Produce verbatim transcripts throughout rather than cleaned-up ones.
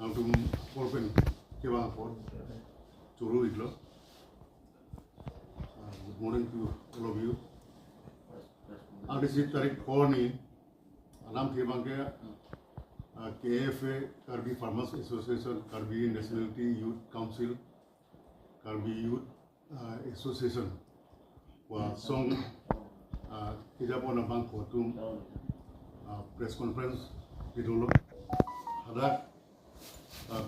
Nangtum apor pen kevang apor choro iklo. Uh, good morning to all of you. Arnisi tarik four ni alam thebang ke, uh, K F A, Karbi Farmers Association, Karbi Nationality Youth Council, Karbi Youth, uh, Association, wa song, uh, kejapon abang kotum, uh, press conference kedolo. Hadak, uh,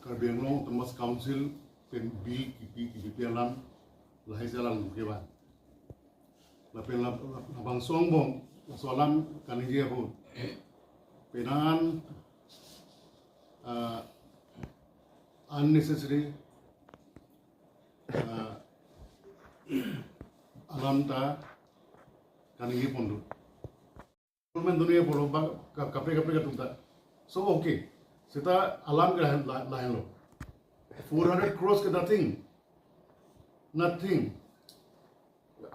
Karbi Anglong Autonomous Council pen bill kipi kipi alam lahai jalan kevang. Lapen la, la, labangso angbong, laso alam kaningje ahut, penang, uh, unnecessary, uh, alam ta kaningje ponlo. Government dunia polo ba ka-, kaprek kaprek atum ta. So, okay. Seta alam ke lahen, la-, lahenlo. Four hundred crores ke nothing. Nothing.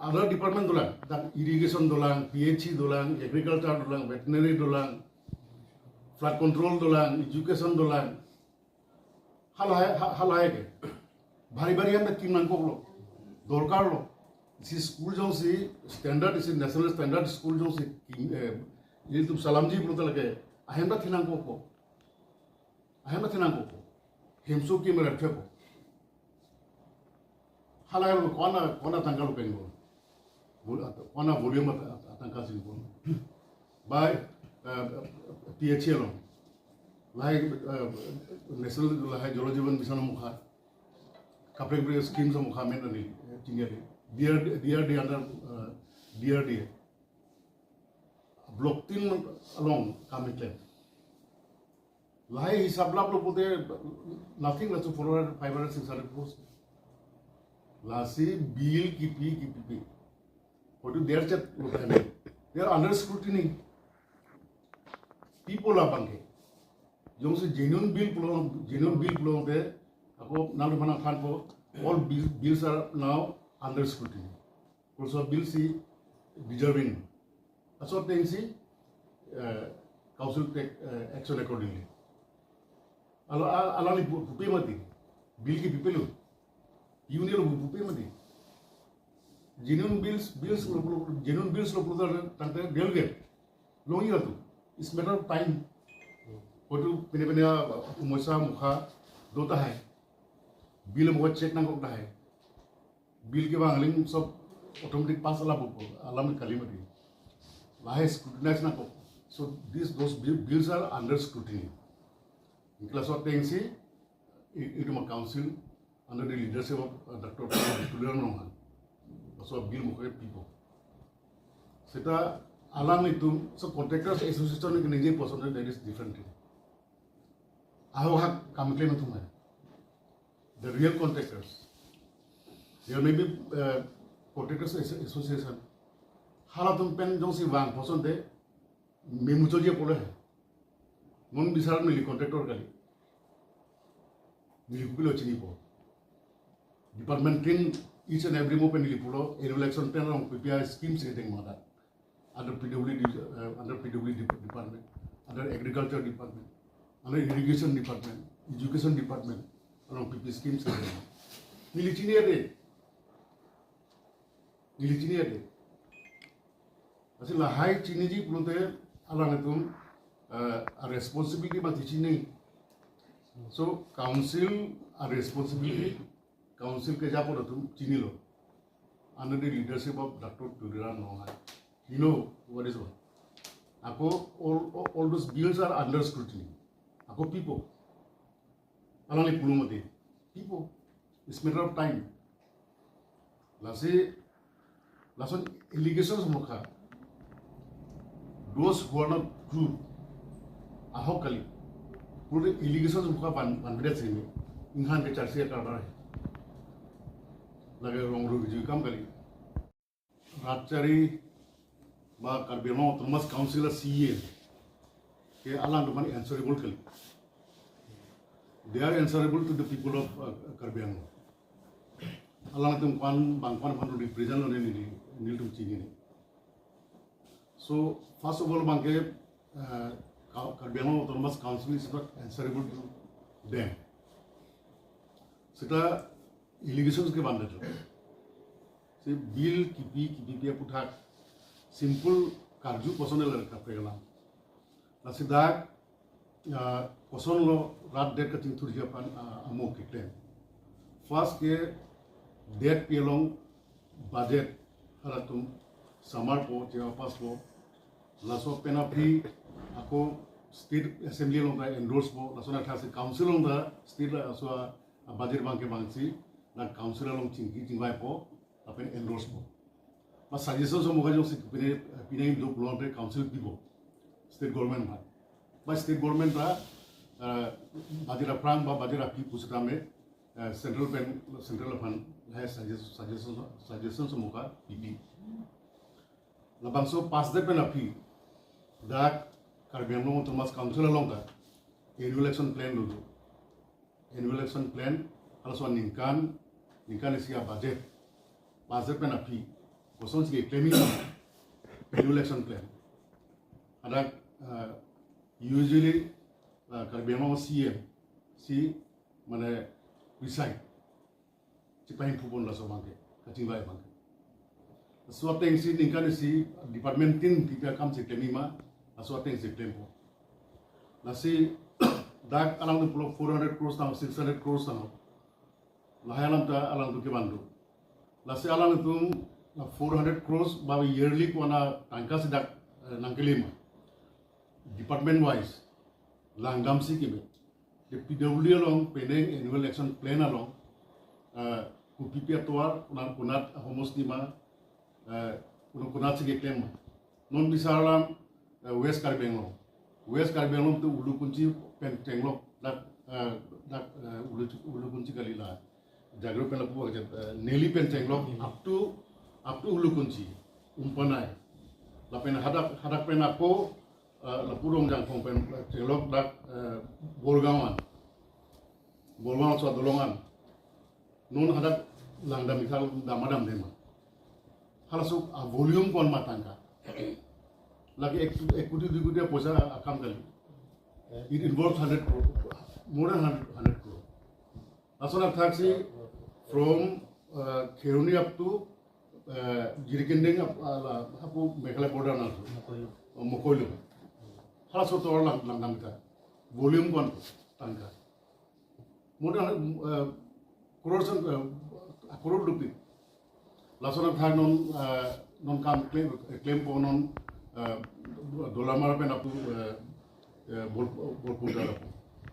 Other department dolang, dak irrigation dolang, P H E dolang, agriculture dolang, veterinary dolang, flood control dolang, education dolang. Halahai, ha-, halahai ke. Bhari bhari ahem ta kim nangkoklo. Dorkarlo. Si school jongsi standard, si national standard school jongsi kim, eh, ilitum salamji pulote lake ahem ta thin nangkokpo. Ahem ta thin nangkokpo. Hemso kim ra thepo. Halahai lo kona, kona tangka lo pengo. Vol-, at-, kona volume at-, at-, atangka singko. By, uh, P H E along. Lahai, uh, national lahai Jal Jeevan Mission amokha. Kaprek kaprek schemes amokha men ani, eh, tinggal di. D R D, D R D under, uh, D R D A. Block tin along kam keklem. Lahai hisap lap lo pute nothing less to four hundred, five hundred, six hundred crores. Lasi bill kipi kipi pi. What do they are chat? They are under scrutiny. People abang ke. Jongsi genuine bill pulo, genuine bill pulote, ako nang mana thanpo, all bill, bills are now under scrutiny. Also bill si deserving. Laso atengsi, eh, council take, eh, action accordingly. Alo, a-, alangli pu-, pupe mati. Bill kipipelo. Union lo pupe mati. Genuine bills, bills lo, lo, genuine bills lo pulo tangte delegate. Longji atu. It's matter of time. Hotu pine pine, ah, omoisa mukha do tahai. Bill mukha check nangkok tahai. Bill kevang aling sob automatic pass ala pupo, alam kali mati. Lahai scrutinize nangkok. So these, those bi-, bills are under scrutiny. Laso atengsi, i-, itum a council under the leadership of, uh, Doctor Tuliram Ronghang. Laso bill mukha pipo. Seta alanglitum, so contractors association ke ningje puson, that is different thing. Ahok hak kam keklem atum hai. The real contractors. There may be, uh, contractors as-, association. Halatum pen jongsi vang puson te, memuchotji apot lo he. Non bisar neli contractor kali. Neli kopilo chinipo. Department tin each and every mo pen neli pulo, annual election pen along P P I schemes kedeng mata. Under P W D, uh, under P W D department, under agriculture department, under irrigation department, education department, along P P schemes kedeng. Neli chini ade. Neli chini ade. Lasi lahai chiniji pulote alanglitum, eh, a responsibility mati chini. So council a responsibility, council kejapon atum chinilo. Under the leadership of Doctor Tuliram Ronghang. You know what is what. Ako all, all, all those bills are under scrutiny. Ako pipo. Alangli pulo mati. Pipo. It's matter of time. Lasi, lason allegations mukha. Those who are not true. Ahok kali. Pura allegations mukha ban, ban bedet sini. Inghan ke charsi karbar hai. Lage rong ru biju kam kali. Ratchari ba Karbi Anglong Autonomous Council a C E A ke alangtum answerable kali. They are answerable to the people of, uh, Karbi Anglong. Alangtum kwan bang kwan aphan represent lo neli, nelitum chinine. So first of all bangke, uh, Ka-, Karbi Anglong Autonomous Council is not answerable to dam. Seta allegations kevan det. Si bill kipi kipipi aputhak simple karju koson elo kaprek alam. Lasi dak, ah, kosonlo rat det kachingthurji aphan, ah, amo keklem. First ke detpi along budget halatum samarpo, chepasspo. Laso pen aphi ako state assembly along ta endorsepo, laso na thasi council along ta state laso a, a budget abangke vangsi, na council along chingki chingvaipo, lapen endorsepo. Ba suggestion ason moga jongsi pine, pine do pulote council pipo, state government aphan. Ba state government ta, eh, budget aphrang ba budget aphi pusitame, eh, central pen, central aphan lahai suggestion, suggestion, suggestion ason moga pipi. Labangso pass det pen aphi dak Karbi Anglong Autonomous Council along ta annual action plan lo do. Annual action plan, halaso ningkan, ningkan isi a budget pass det pen aphi kosonsi keklem annual action plan. Hadak, ah, usually, ah, Karbi Anglong C M si mane resign. Chipahemphu pon laso abangke, kachingvai abangke. Laso atengsi ningkan isi department tin tiga kam si klem ma, laso atengsi klempo. Lasi dak alangtum pulo four hundred crores tang, six hundred crores tang. Lahai alam ta alangtum kevan do. Lasi alangtum four hundred crores ba yearly ko-an atangka si dak, eh, nangkele ma. Department wise langdamsi keme. The P W D along penang annual action plan along, eh, kopipi atovar, konat, konat ahomosti ma, eh, konat, konatsi keklem ma. Non bisar alam, eh, West Karbi Anglong. West Karbi Anglong tu Ulukunchi pen chenglok dak, eh, dak, eh, Ulu, Ulukunchi kali la. Jagro pen lapu aja, eh, Neli pen chenglok up to, up to Ulukunchi, Umpanai. Lapen hadak, hadak pen ako, eh, lapu Rongjangphong pen, eh, chenglok dak, eh, Borgaon an. Borgaon so dolong an. Non hadak langdam ikal dam adam dema. Halaso a volume ko-an ma tangka. Lake ek, ek koti dui koti poisa akam kali. It involves hundred crore, more than hundred, hundred crore. Lason athaksi from, uh, Kheroni up to, uh, Jirikinding up, uh, la, hapu Meghalaya border na. Mokoilum. Oh, Mokoilum. Halaso tovar lang, langdam ta. Volume ko-an tangka. More than, uh, crores and, uh, crore rupees. Lason athak non, uh, non kam klem, klempo non, uh, Dolamara pen up to, uh, uh, Bol-, Bolpunda lapu.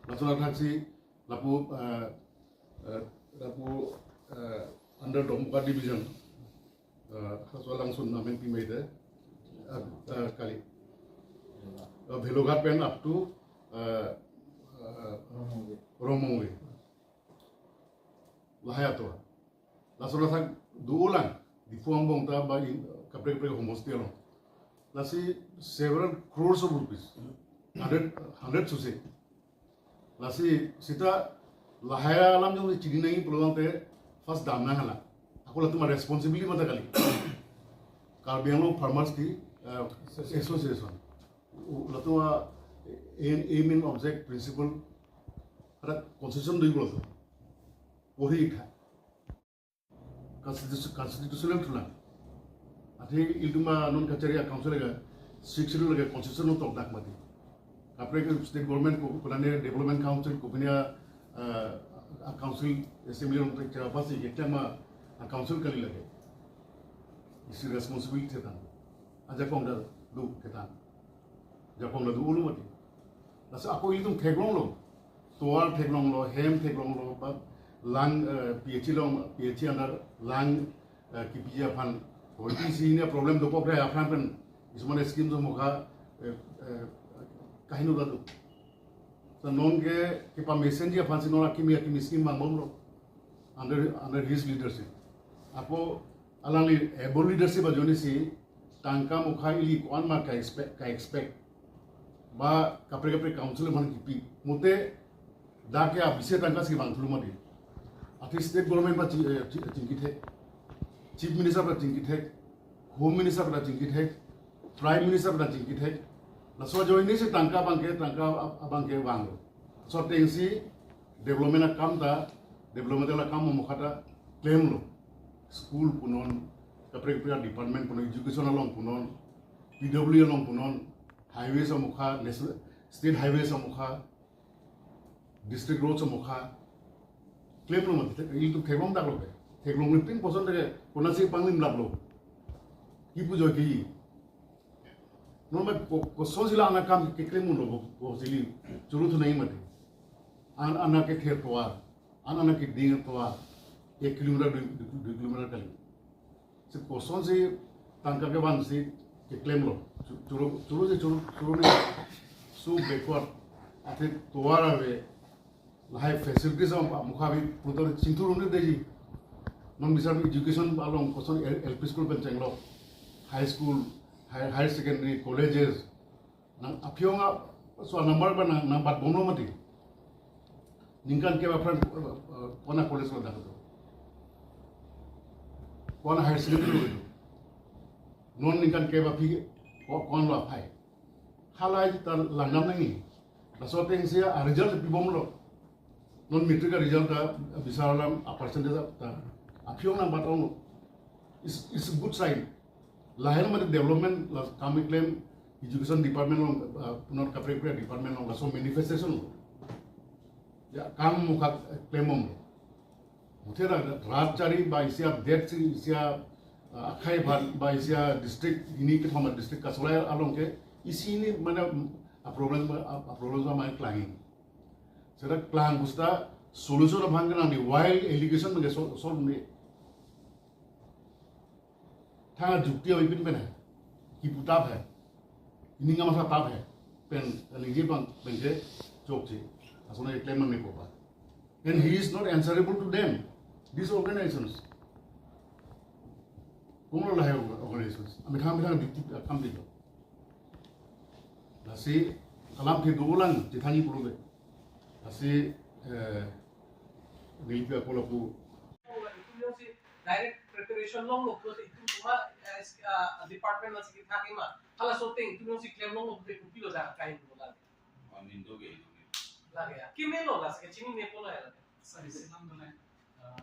Lason athaksi lapu, uh, uh, lapu, uh, under Domoka division. Uh, halaso alangsun amen pimai de. Uh, uh, kali. Uh, Bhelughat pen up to, uh, uh, Rongmongve. Lahai atovar. Lason athak dolang, Diphu angbong ta ba in, kaprek kaprek homosti along. Lasi several crores of rupees. Hundred, hundred suse. Lasi seta lahai alam jongsi chini nangji pulo tangte first dam nang hala. Ako latum a responsibility mata kali. Karbi Anglong Farmers ki, eh, Association. U-, latum a aim, aim and object, principle. Ada constitution do pulo. Porhi tha. Constitu-, constitutional thulang. Athe ilitum a non kachari a council lake, six schedule lake constitution tok dak mati. Kaprek state government ko, konane development council ko punya, eh, a council assembly along tek chera pasi ke tema a council kali lake. Isi responsibility tang. Ajakong ta do ketang. Ajakong ta do ulu mati. Lasi ako ilitum theklonglo. Tovar theklonglo, hem theklonglo, ba lang, eh, P H E along, P H E under lang, eh, kipiji aphan. Isi ini problem dokok re aphan pen. Ismane scheme do moka, eh, eh, kaheno ta do. So non ke kepamesenji aphansi non akimi akimi scheme vangbomlo. Under, under his leadership. Ako alangli able leadership ajoinesi tangka mokha ili ko-an ma ka-expect, ka-expect. Ba kaprek kaprek council aphan kipi. Mute dak ke abise tangka si vangthulo mati. Athe state government ba chi-, eh, chi-, chingkithek. Chief Minister ba chingkithek. Home Minister ba chingkithek. Prime Minister ba chingkithek. Laso ajoinesi tangka abangke, tangka ab-, abangke vanglo. Laso atengsi Development akam ta, development akam amokha ta klemlo. School punon, kaprek kaprek department punon, education along punon, P W D along punon, highways amokha, national, state highways amokha, district roads amokha, klemlo mati, ilitum theklong daklo ke. Theklongpin puson ke, konatsi panglim daklo. Kipu joi ke. Non ma ko, kosonsi la ana kam keklem unlo, ko, kosonsi churu thu nai mati. An, ana kether tovar, an, ana keding tovar, ek kilometer, dui, dui, dui kilometer kali. Si kosonsi tangka kevansi keklemlo. Chu-, churu, churu si churu, churu ne so backward. Athe tovar ave, lahai facilities amokha bi putar chingthur un-edetji. Non bisa education along koson L-, L P school pen chenglo, high school, high, higher secondary, colleges. Nang aphi-ong a, so number ba nang, nangbatbomlo mati. Ningkan kep aphrang, eh, eh, ko-an a college lo dak do, ko-an a higher secondary lo do. Non ningkan kep aphi, ko-, ko-an lo aphai. Halahai ta langdam nangji. Laso atengsi a result pibomlo. Non matric a result ta bisar alam a percentage ta aphi-ong nangbat-onglo. It's, it's a good sign. Lahai mati development la kam keklem education department along, ah, punon kaprek kaprek department along laso manifestation lo. Ya, kam amokha klembomlo. Muthe ra rat chari ba isi a det si isi a, ah, akhai aphan ba isi a district hini kethom a district kasolai along ke isi hini mane a problem, a, a problem sa mai klangji. Seta klang pusita solution abang ke nangji, while allegation mane so, so ni. Thang jukti awi pin pen hai. Kipu tap hai. Ini ngamasa tap hai. Pen, ningje abang pen ke chokche. Asona keklem nangmepo ba. And he is not answerable to them, these organizations. Kono lahai orga-, organizations. Amethang amethang dikti akam dilo. Lasi alam ke dolang chethangji pulote. Lasi, eh, nelipi ako lapu. Itum jongsi direct preparation longlo pulote itum komat, eh, department lasi kethak ma. Halaso ateng itum jongsi klem longlo pulote kopilo dak kahin pulo lagi. Amin do ke. Lagi ya. Kimelo lasi kechinine pulo ya. Sorry, sinam do na.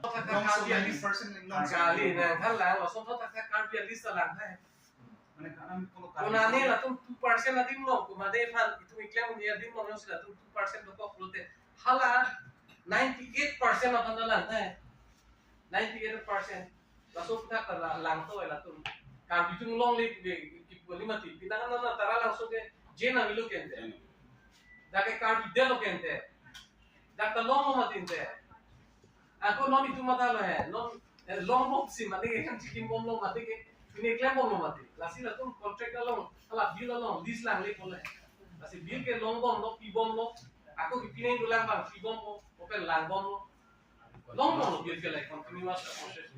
Thakthak Karbi a list. Karbi na, than lang, lason thakthak Karbi a list lang hai. Mane kanam pulo Karbi. Konane latum two percent adim long, komatne aphan itum keklem un-e adim long, jongsi latum two percent dokok pulote. Hala ninety-eight percent aphan lang hai. Ninety-eight percent. Laso aphuthak ta la-, langtoi latum. Karbi atum longle ke, ke, ke, kali mati. Pinang nana Taralangso ke, je nanglo kente. Dak ke Karbi det lo kente. Dak ta longlo mati ente. Ako non itum mathalo he. Non, eh, longbomsi mati ke, kan chikimbomlo mati ke. Pine klembomlo mati. Lasi latum contract along, hala bill along, lease langle pulo he. Lasi bill ke longbomlo, pibomlo. Ako kepine dolang abang, pibomlo. Open langbomlo. Longbomlo bill ke, like, continuous process.